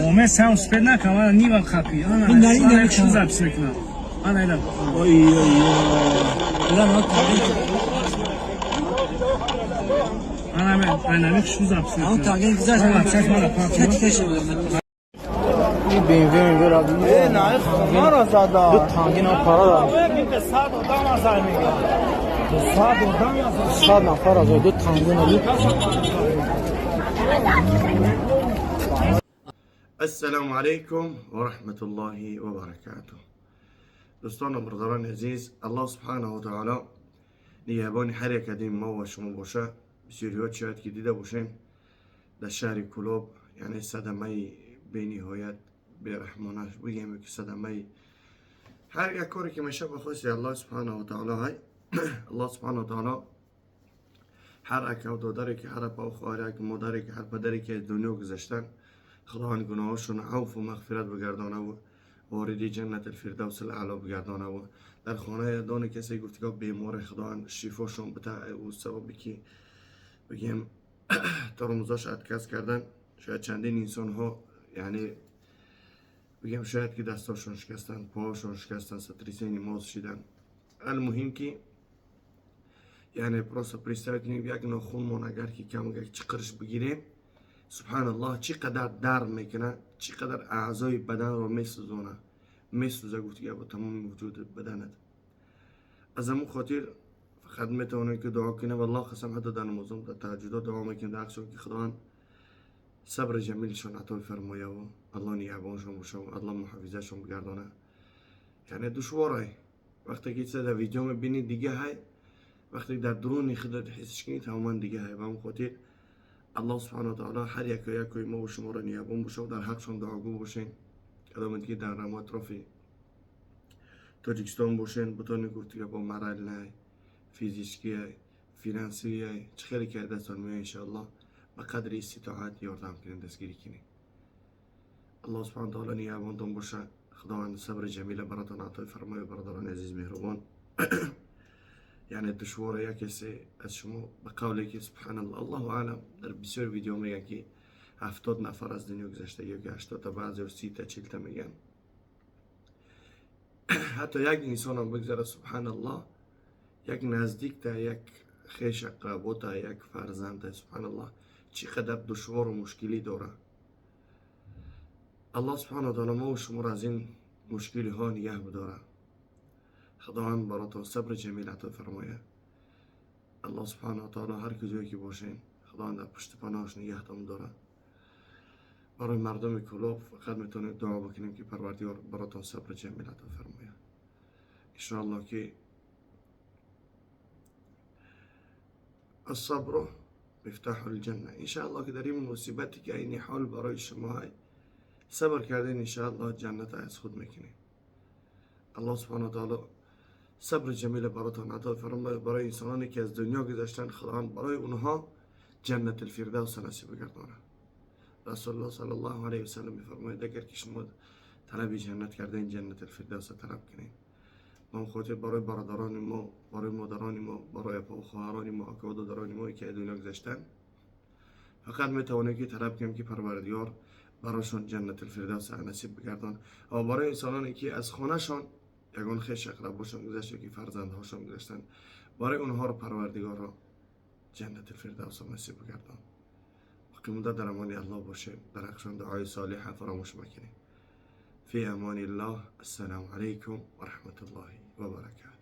Оме сам успеть накам, ана нива хапи. Ана, Ин дар- ин дар- ана шу запись мекунам. Ана ина. Ой, ой, ой. Ина ма Ана мен, ана ми шу запись он мекунам. танген гузашт. Ана, чашм мана Чат кеше буд. این BMW میگه نه خونه را زده. دو تانگین هم پارا دارم. 100 آدم از میگه 100 آدم از 100 نفر از دو تانگین بود. السلام علیکم و رحمة الله و برکاته. دوستان و برادران عزیز، الله سبحانه و تعالی نگهبان هر یک از ما و شما باشه. بسیاری شاید که دیده باشین در شهر کلوب، یعنی صدمه بی نهایت بیرحمانه، بگیم که صدمه هر یک کاری که میشه بخواست الله سبحانه و تعالی های. الله سبحانه و تعالی هر یک دادری که هر پا و خواهر، یک مادری که هر پدری که از دنیا گذشتن، خداوند گناهاشون عفو و مغفرت بگردانه و وارد جنت الفردوس الاعلی بگردانه و در خانه دان کسی گفت که بیمار، خداوند شفاشون بده و سببی که بگیم ترمزاش اتکس کردن، شاید چندین انسان ها، یعنی بگیم شاید که دستاشون شکستن، پاهاشون شکستن، сотрясение мозг شدن. المهم که یعنی просто представить کنیم یک ناخونمان اگر که کم یک چقرش بگیریم، سبحان الله، چقدر درد میکنه، چقدر اعضای بدن رو میسوزونه، میسوزه گفت که با تمام وجود بدنت. از همون خاطر فقط میتونه که دعا کنه. والله قسم، حتی در نمازم، در تهجدات دعا میکنه در که خداوند صبر جمیلشون عطا فرمایه و الله نگهبانشون باشه و الله محافظهشون بگردانه. یعنی دشواره وقتی که چیز در ویدیو میبینی دیگه های، وقتی در درون خودت حسش کنی تماما دیگه های. و همون خاطر الله سبحانه و تعالی هر یک یک ما و شما را نگهبان باشه و در حقشون دعاگو باشین. کدام که در رم اطراف تاجیکستان باشین، بتونید گفت که با моральный، физический، финансовый، چه خیلی که دستان میاد، انشاءالله به قدر استطاعت یاردم کنین، دستگیری کنین. الله سبحانه و تعالی نگهبانتون باشه. خداوند صبر جمیل براتون عطای فرمایه. برادران عزیز مهربان، یعنی دشوار یک کسی از شما به قولی که سبحان الله، الله اعلم، در بسیار ویدیو میگن که 70 نفر از دنیا گذشته یا که 80 تا، بعضی 30 تا، 40 تا میگن. حتی یک انسان هم بگذره، سبحان الله، یک نزدیک تا، یک خیش اقربا تا، یک فرزند تا، سبحان الله، چقدر دشوار و مشکلی داره. الله سبحانه و تعالی ما و شما را از این مشکلی ها نگه بداره. خداوند براتون صبر جمیل عطا فرمایه. الله سبحانه و تعالی هر کجایی که باشین، خداوند در پشت پناهش نگهتون داره. برای مردم کلوب فقط میتونیم دعا بکنیم که پروردگار براتون صبر جمیل عطا فرمایه. انشاءالله که الصبر مفتاح الجنه. انشاءالله که در این مصیبتی که این حال برای شما های صبر کردین، انشاءالله جنت از خود میکنین. الله سبحانه و تعالی صبر جمیل براتون عطا فرمایه. برای انسانانی که از دنیا گذشتن، خداوند برای اونها جنت الفردوس نصیب بگردانه. رسول الله صلی الله علیه و سلم میفرماید اگر که شما طلب جنت کردین، جنت الفردوس طلب کنین. ما خاطر برای برادران ما، برای مادران ما، برای اپا و خواهران ما، اکا و دادران ما که از دنیا گذشتن، فقط میتوانیم که طلب کنیم که پروردگار براشون جنت الفردوس نصیب بگردان و برای انسانانی که از خانهشان یگان خیش اقرباشون گذشته که فرزندهاشون گذشتن، برای اونها رو پروردگار را جنت الفردوس نصیب بگردان. باقی مونده در امان الله باشه. در حقشان دعای صالح فراموش مکنیم. فی امان الله. السلام علیکم و رحمت الله و برکاته.